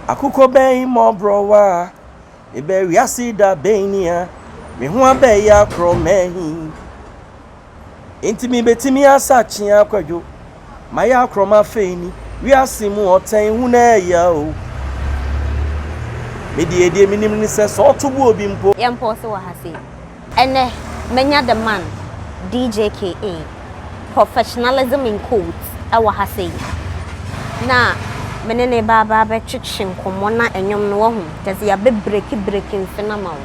Akokɔ bɛn mmɔborɔwa, mebɛ wiase da bɛn ni a, me ho abɛyɛ akorɔ mahi. Enti mebɛtumi asa kyea kwadwo, mayɛ akorɔma afei ni, wiase mu ɔtɛn hu na ɛya o. Me deɛ deɛ menim ne sɛ, sɛ ɔto bo obi mpo. Yɛn pause wɔ ha sei. Ɛnɛ manya the man DJ KA, professionalism in quotes, ɛwɔ ha sei. Na me ne ne ba aba abɛtwetwe nkɔmmɔ na ɛnwom no wahu. Kyerɛ sɛ yɛabɛ break break mfe no ama wo.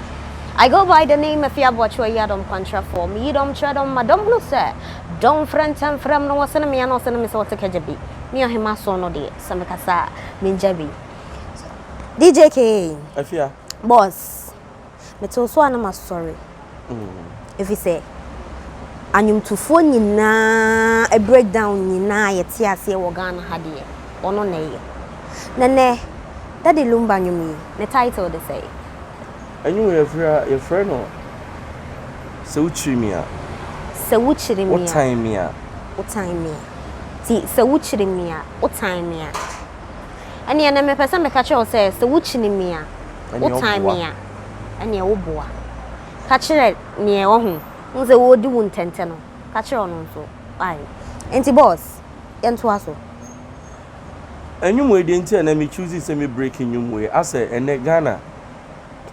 I go by the name Afia Boakyewa Yiadom Kwankyerɛfoɔ. Meyi dɔm kyerɛ dɔm ma dɔm hunu sɛ dɔm frɛ ntɛm frɛm no wɔse ne mea na ɔse ne me sɛ ɔte kagya bi. Me ɔhema so no deɛ sɛ mekasa a mengya bi. DJ KA. Afia. Boss. Mete wo so a na masɔre. Ɛfiri sɛ anwomtofoɔ nyinaa breakdown nyinaa yɛte aseɛ wɔ Ghana ha deɛ ɔno na ɛyɛ. Na nɛ Daddy Lumba nnwom yi ne title de sɛn? Ɛnwom yɛfrɛ yɛfrɛ no Sɛ Wokyiri Me A. Sɛ Wokyiri Me A. Wotan Me A. Wotan Me A. Nti sɛ wokyiri me a, wotan me a. Ɛneɛ nɛ mepɛ sɛ meka kyerɛ wo sɛ sɛ wokyiri me a, wotan me a, ɛneɛ woboa. Ka kyerɛ neɛ wahu, wohu sɛ wɔredi wo ntɛntɛ no, ka kyerɛ ɔno nso. Ae. Nti boss, yɛntoa so. Ɛnwom wei deɛ nti a na me choose sɛ me break nnwom wei asɛ ɛnɛ Ghana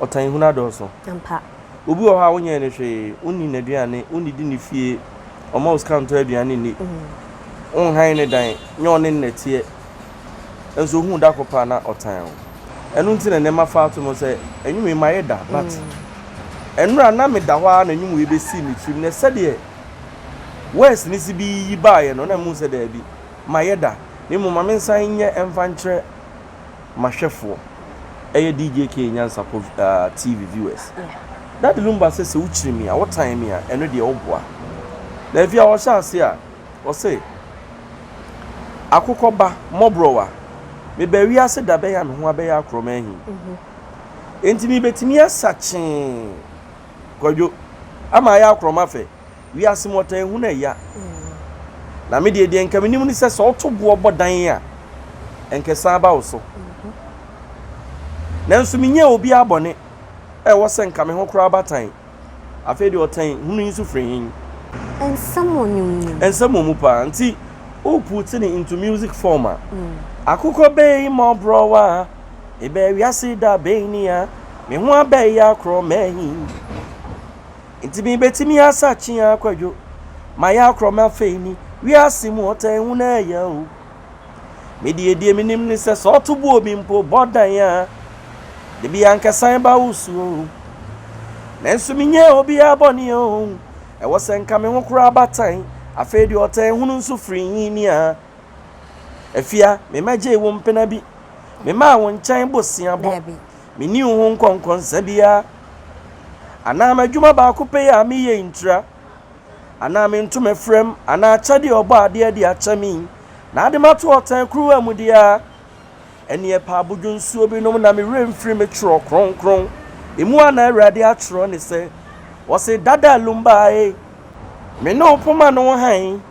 ɔtan hunu adɔɔso. Ampa. Obi wɔ hɔ a wonyɛɛ no hwee, wonni n'aduane, wonnidi ne fie, ɔmma wo sika ntɔ aduane nni, wonhan ne dan, nyɛ ɔne no na ɛteɛ, nso ohuu da koro pɛ a na ɔtan wo. Ɛno nti na nnɛ mafa ato mu sɛ nnwom yi mayɛ da but ɛnora na meda hɔ ara na nnwom wei bɛsii me tirim na sɛdeɛ words no si bi yiyi baeɛ no na mehu sɛ daabi mayɛ da na mmom ma mensan nyɛ mfa nkyerɛ m'ahwɛfoɔ ɛyɛ DJ K Nyansapɔ TV viewers. Daddy Lumba sɛ sɛ wokyiri me a wotan me a ɛno deɛ woboa. Na afei a ɔhyɛ ase a ɔse akokɔ ba mmɔborɔwa mebaa wiase da bɛn a me ho abɛyɛ akorɔma ahi. Enti mebɛtumi asa kyee Kwadwo ama ayɛ akorɔma fɛ. Wiase mu ɔtan hunu ɛya. Na me deɛ deɛ nka menim ne sɛ sɛ ɔto boɔ bɔ dan a ɛnka san ba wo so. Nanso menyɛɛ obiara bɔne a ɛwɔ sɛ nka me ho koraa batan. Afei deɛ ɔtan hunu yi nso firi he? Nsɛm wɔ nnwom no mu. Nsɛm wɔ mu paa. Nti wo put no into music form a, Akokɔ bɛyi mmɔborɔwa, mebaa wiase da bɛn ni a, me ho abɛyɛ akorɔ mahi. Nti mebɛtumi asa kyea kwadwo, mayɛ akorɔ m'afei ni, wiase mu ɔtan hu na ɛya o. Me deɛ deɛ menim ne sɛ sɛ ɔto boɔ bi mpo bɔ dan a, da bi anka san ba wo so o. Nanso menyɛ obiara bɔne o, ɛwɔ sɛ nka me ho koraa batan, afei deɛ ɔtan hunu nso firi he ni a. Afia, memmɛgyee wo mpena bi, memaa wo nkyɛn bosea bɔ, menni wo ho nkɔnkɔnsa biara. Anaa m'adwuma baako pɛ yi a meyɛ yi ntira, anaa me ntoma firam, anaa akyɛdeɛ a ɔbɔ adeɛ de akyɛ me yi, na ade mato ɔtan kuruwa mu deɛ a, ɛneɛ pɛ abodwo nsuo bi nom na me werɛ mfiri me twerɛ kronkron. Emu a na Awurade atwerɛ ne sɛ, ɔse dada lumba e, me ne wo poma ne wo hann,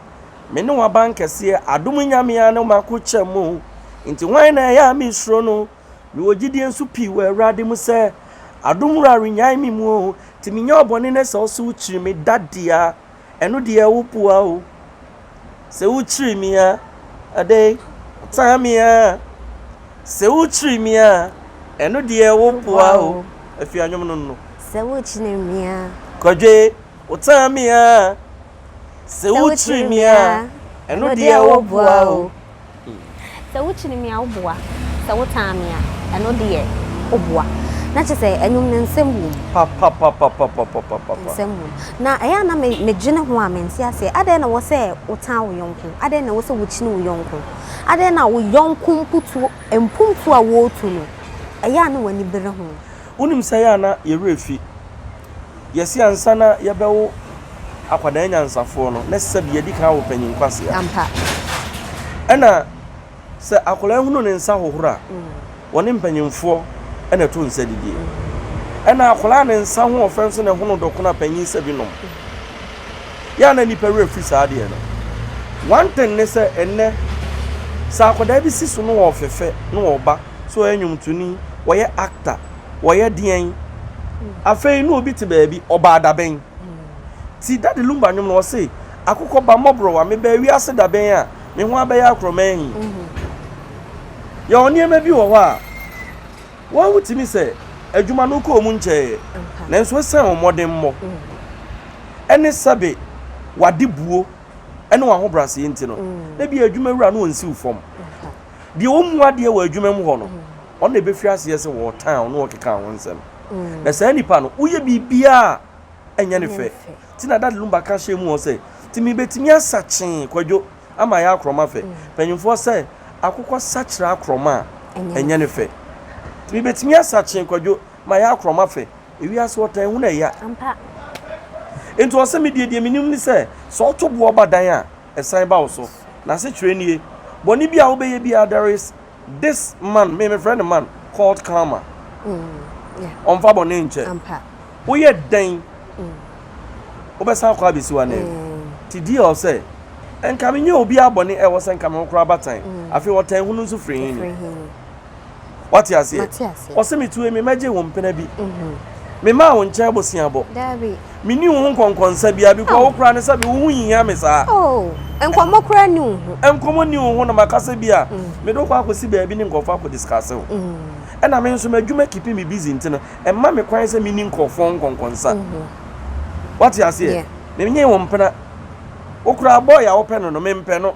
me ne w'abankɛseɛ, adom Nyame a ne m'akokyɛm mu, nti hwan na ɛyɛ a mesuro no? Mewɔ gyidie nso pii wɔ Awurade mu sɛ adom wura rennyae me mu o, nti menyɛ ɔbɔne nɛ sɛ wo kyiri me da dea, ɛno deɛ wo boa o. Sɛ wo kyiri me a, ade, wotan me a, sɛ wo kyiri me a, ɛno deɛ wo boa o. Afie anwom no no. Sɛ wo kyiri me a. Kwadwe, wotan me a, sɛ wo kyiri me a, ɛno deɛ wo boa o. Sɛ wokyiri me a, woboa. Sɛ wotan me a, ɛno deɛ, woboa. Na kyerɛ sɛ, ɛnwom no nsɛm wom. Papapapapapapapa. Nsɛm wom. Na ɛyɛ a na me medwene ho a mente aseɛ. Adɛn na ɛwɔ sɛ wotan wo yɔnko? Adɛn na ɛwɔ sɛ wokyini wo yɔnko? Adɛn na wo yɔnko mputuo mpuntuo a wɔretu no, ɛyɛ a na w'ani bere ho? Wonim sɛ ɛyɛ a na yɛn werɛ fi. Yɛse ansa na yɛbɛwo akwadaa nyansafoɔ no, na sɛbi yɛadi kan awo panyin kwasea. Ampa. Ɛna sɛ akwadaa hunu ne nsa hohoro a, wɔne mpanyinfoɔ na ɛto nsa didie. Ɛna akwadaa ne nsa ho ɔfɛ nso na ɛhono dɔkono a panyin sɛbi nom. Yɛ a na nnipa werɛ firi saa adeɛ no. One thing ne sɛ ɛnnɛ, sɛ akwadaa bi si so na ɔɔfɛfɛ na ɔɔba. Sɛ ɔyɛ nnwomtoni, ɔyɛ actor, ɔyɛ deɛn. Afei na obi te baabi, ɔbaa dabɛn. Ti Daddy Lumba nnwom no ɔse, Akokɔ ba mmɔborɔwa, mebaa wiase dabɛn a, me ho abɛyɛ akorɔma ahi. Yɛwɔ nneɛma bi wɔ hɔ a, wɔn wotumi sɛ adwuma no wokɔɔ mu nkyɛeɛ, nanso ɛsiane wo mmɔdemmɔ ɛne sɛbe w'ade buo ɛne w'ahobrɛaseɛ nti no, na bi adwuma wura no ɔnsiw fam. Deɛ ɔmmu adeɛ wɔ adwuma mu hɔ no, ɔno na ɛbɛfiri aseɛ sɛ wɔtan wo na wɔkeka ho nsɛm. Na saa nipa no, woyɛ biribiara a ɛnyɛ ne fɛ. Nti na Daddy Lumba ka hyɛɛ mu hɔ sɛ, nti mebɛtumi asa kyee Kwadwo ama ayɛ akorɔma fɛ. Mpanyimfoɔ sɛ, akokɔ sakyera akorɔma a, ɛnyɛ ne fɛ. Nti mebɛtumi asa kyee Kwadwo ma ayɛ akorɔma fɛ. Ewiase ɔtan hunu ɛya. Nti ɔsɛ me deɛ deɛ menim ne sɛ, sɛ ɔto boɔ ba dan a, ɛsan ba wo so. N'asekyerɛ nie, bɔne bi a wobɛyɛ biara there is this man, me mefrɛ no man, called karma. Ɔmfa bɔne nkyɛ. Woyɛ dɛn wobɛsan akɔ abɛsi w'anan mu. Nti deɛ ɔsɛ, nka menyɛ obiara bɔne ɛwɔ sɛ nka me ho koraa batan. Afei ɔtan hunu nso firi he ni? Wate aseɛ? Ɔsɛ metue me mɛgye wo mpena bi. Memaa wo nkyɛn boseabɔ. Menni wo ho nkɔnkɔnsa biara bi kɔ wo koraa ne sɛ bi wo ho nhia me saa. Oh, nkɔmmɔ koraa nni wo ho. Nkɔmmɔ nni wo ho na maka sɛ bi a mede wo kɔ akɔsi baabi ne nkurɔfoɔ akɔ discuss wo. Ɛna me nso m'adwuma keep me busy nti no ɛmma me kwan sɛ menni nkurɔfoɔ nkɔnkɔnsa. Wate aseɛ? Menyee wo mpena. Wo koraa boy a wopɛ no no mempɛ no.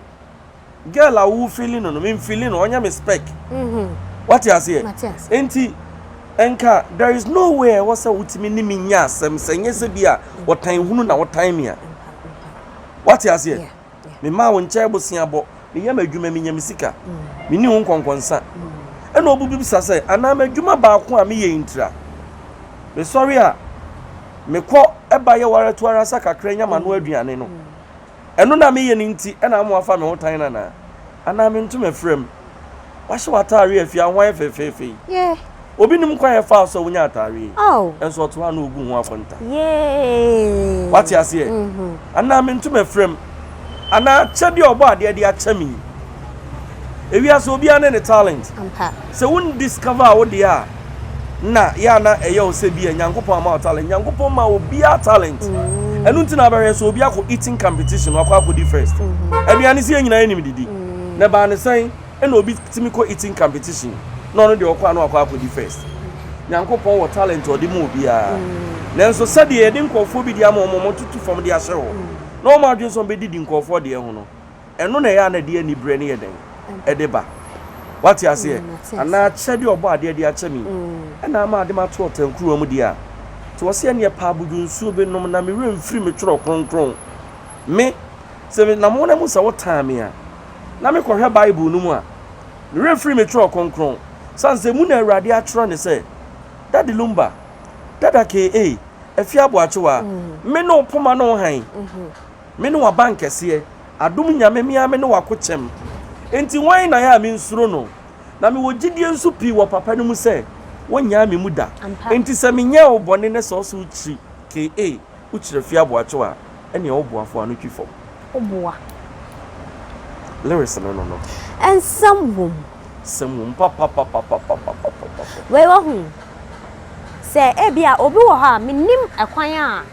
Girl a wo feeli no no me nfeeli no, ɔnyɛ me spec. Wate aseɛ? Enti nka there is no way a ɛwɔ sɛ wotumi ne me nya asɛm sɛ nyɛ sɛ bi a wɔtan hunu na wotan me a. Wate aseɛ? Memaa wo nkyɛn bosea bɔ, meyɛ m'adwuma, menya me sika, menni wo nkɔnkɔnsa. Ɛna ɔbubisa sɛ, anaa m'adwuma baako a meyɛ yi ntira? Mesɔre a mekɔ ɛba yɛ wara tu ara sa kakra nya m'ano aduane no. Ɛno na meyɛ no nti na ama wɔafa me ho tan no anaa? Anaa me ntoma afura mu? Woahyɛ w'ataare afi a ho ayɛ fɛfɛɛfɛ yi. Obi nim kwan a ɛfaa so a wonyaa ataare yi, nso ɔte hɔ a na ogu ho akonta. Woate aseɛ? Anaa me ntoma afura mu? Anaa akyɛdeɛ a Ɔbɔadeɛ de akyɛ me yi? Ewiase obiara ne ne talent. Sɛ wo discover wo deɛ a na yɛ a na ɛyɛ wo sɛ bi a Nyankopɔn ama wo talent. Nyankopɔn ma obiara talent. Ɛno nti na abɛhwɛ sɛ obi akɔ eating competition wakɔ akɔdi first. Aduane sɛ yɛn nyinaa yɛnim didi. Na ɛbaa ne sɛn ɛna obi tumi kɔ eating competition na ɔno deɛ ɔkɔ a na wakɔ akɔdi first. Nyankopɔn wɔ talent a ɔde ma obiara. Nanso sɛdeɛ yɛde nkurɔfoɔ bi de ama wɔn a wɔtutu fam de ahyɛ hɔ na wɔn adwene sɛ wɔbɛdidi nkurɔfoɔ deɛ ho no, Ɛno na ɛyɛ a na ɛde aniberɛ no yɛ dɛn? Ɛde ba. Wate aseɛ? Anaa akyɛdeɛ a ɔbɔ adeɛ de akyɛ me yi, ɛna ama ade mato ɔtankuruwa mu deɛ a, nti wɔse ɛneɛ pa abodwo nsuo bi nom na me werɛ mfiri me twerɛ kronkron. Me, sɛ me nam wona mu sɛ wotan me a, na me kɔhwɛ Bible no mu a, me werɛ firi me twerɛ kronkron, sane sɛ mu na Awurade atwerɛ ne sɛ, Daddy Lumba, Dada KA, Afie Aboakyewaa, me ne wo poma ne wo hann. Me ne w'abankɛseɛ, adom Nyame me ara me ne w'akokyɛm. Enti hwan na yɛ a mensuro no? Na mewɔ gyidie nso pii wɔ papa no mu sɛ wonnyaa me mu da. Enti sɛ menyɛɛ wo bɔne ne sɛ ɔse wokyiri KA, wokyiri afie aboakyew a, ɛneɛ wo boafo ano twi fam. Wo boa. Lyrics no no no. Nsɛm wom. Nsɛm wom papapapapapapapapa. Wei wahu sɛ ebia obi wɔ hɔ a mennim ɛkwan a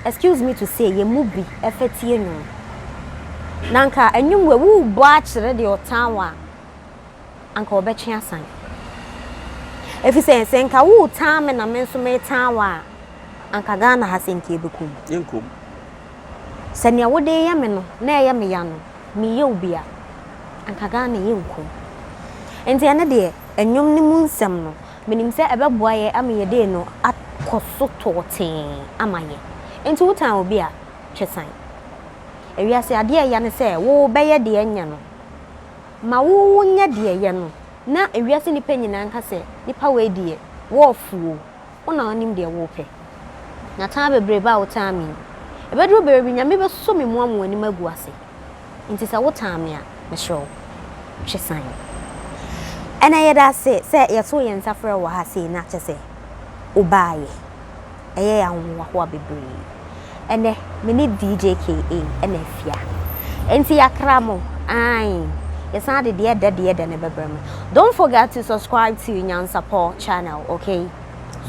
excuse me to say yɛn mu bi fa tie nnwom. Na anka nnwom wei worebɔ akyerɛ deɛ ɔtan wo a, anka ɔbɛtwe asan. Ɛfiri sɛ sɛ nka woretan me na me nso meretan wo a, anka Ghana ha sɛ nka yɛbɛkɔ mu. Yɛnkɔ mu. Sɛ nea wode reyɛ me no na ɛyɛ me ya no, meyɛ wo bi a, anka Ghana yɛnkɔ mu. Nti ɛno deɛ, nnwom no mu nsɛm no, Menim sɛ ɛbɛboa yɛn ama yɛn day no akɔ so tɔɔtee ama yɛn. Enti wotan obi a, twe san. Ewiase adeɛ a ɛya ne sɛ wobɛyɛ deɛ ɛnyɛ no. Ma wo nyɛ deɛ ɛyɛ no na ewiase nnipa nyinaa nka sɛ nipa wei deɛ wɔɔfo o, wo na wonim deɛ wopɛ. Na tan bebrebe a wotan me yi, ɛbɛduru berɛ bi Nyame bɛsɔ me mu ama w'anim agu ase. Nti sɛ wotan me a, mesrɛ wo, twe san. Ɛnɛ yɛda ase sɛ yɛtoo yɛn nsa frɛɛ wo wɔ ha sei na kyerɛ sɛ wobaeɛ. Ɛyɛ yɛn ahohoahoa bebree. Ɛnɛ me ne DJ KA na afia. Nti yɛakra mo, ae. Yɛsan de deɛ ɛdɛ deɛ ɛdɛ no bɛbrɛ mo. Don't forget to subscribe to Nyansapɔ channel, okay?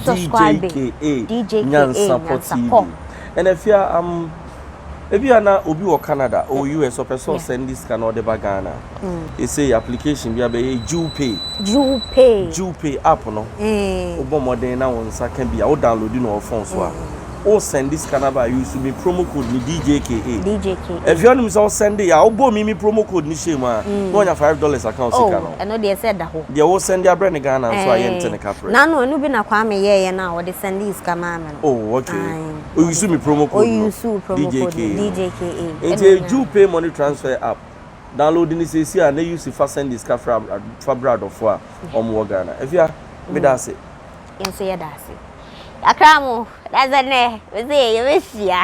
Subscribe. DJKA DJKA Nyansapɔ TV. Nyansapɔ. Ɛna fia ebi a na obi wɔ Canada or US, ɔpɛ sɛ ɔsend sika na ɔde ba Ghana. Ɛsɛ application bi abɛyɛ Jupay. Jupay. Jupay app no. Wobɔ mmɔden na wo nsa ka bi a, wo download no wɔ phone so a, wo send sika no ba, use me promo code ni DJKA. DJKA. Ɛfia nim sɛ wo send a, wobɔ mi promo code ni hyɛ mu a, na wanya $5 account sika no. Oh, ɛno deɛ sɛ da hɔ. Deɛ wo send abrɛ ne Ghana nso a, yɛnte ne kaprɛ. Nano ɛno bi na Kwame yɛɛyɛ no a wɔde send sika maa me no. Oh, okay. Aye. O use me promo code no. O use promo code no. DJKA. Nti Jupay money transfer app. Download ni seesi a na use fa send sika fra fa bra adɔfo a ɔmo wɔ Ghana. Efia, meda ase. Yɛn nso yɛda ase. Yakra mo, dasɛ nɛ, mese yɛbɛhyia.